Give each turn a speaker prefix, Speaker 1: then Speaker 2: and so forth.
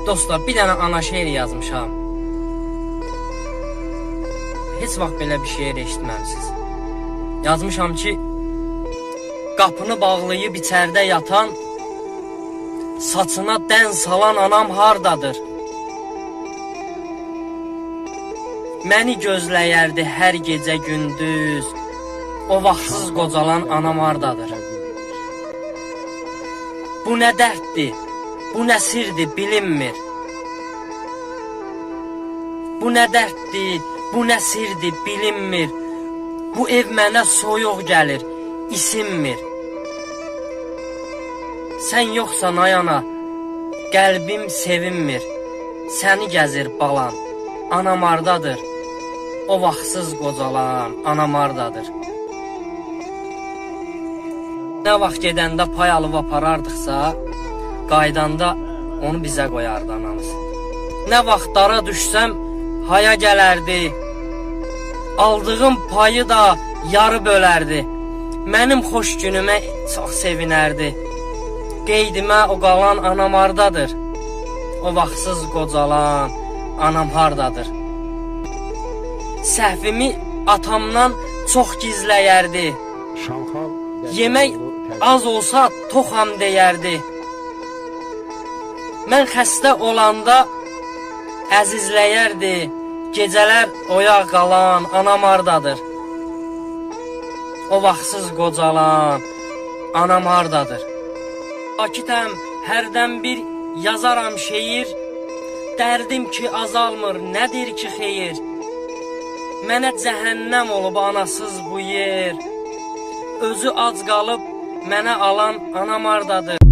Speaker 1: Dostlar, bir dənə ana şeiri yazmışam. Heç vaxt belə bir şeir eşitməmisiniz. Yazmışam ki, qapını bağlayıb içəridə yatan, saçına dən salan anam hardadır? Məni gözləyərdi hər gecə gündüz, o vaxtsız qocalan anam hardadır? Bu nə dərddir, bu nə sirdir bilinmir. Bu nə dərddir, bu nə sirdir bilinmir. Bu ev mənə soyuq gəlir, isinmir. Sən yoxsan ay ana, qəlbim sevinmir. Səni gəzir balam, anam hardadır? O vaxtsız qocalan anam hardadır? Nə vaxt gedəndə pay alıb aparardıqsa, qayıdanda onu bizə qoyardı anamız. Nə vaxt dara düşsəm, haya gələrdi. Aldığım payı da yarı bölərdi. Mənim xoş günümə çox sevinərdi. Qeydimə o qalan anam hardadır? O vaxtsız qocalan anam hardadır? Səhvimi atamdan çox gizləyərdi.
Speaker 2: Şanxal
Speaker 1: Yemək az olsa toxam deyərdi. Mən xəstə olanda əzizləyərdi. Gecələr oyaq qalan anam hardadır? O vaxtsız qocalan anam hardadır? Sakitəm, hərdən bir yazaram şeir. Dərdim ki azalmır, nədir ki xeyir? Mənə cəhənnəm olub anasız bu yer. Özü ac qalıb mənə alan anam hardadır?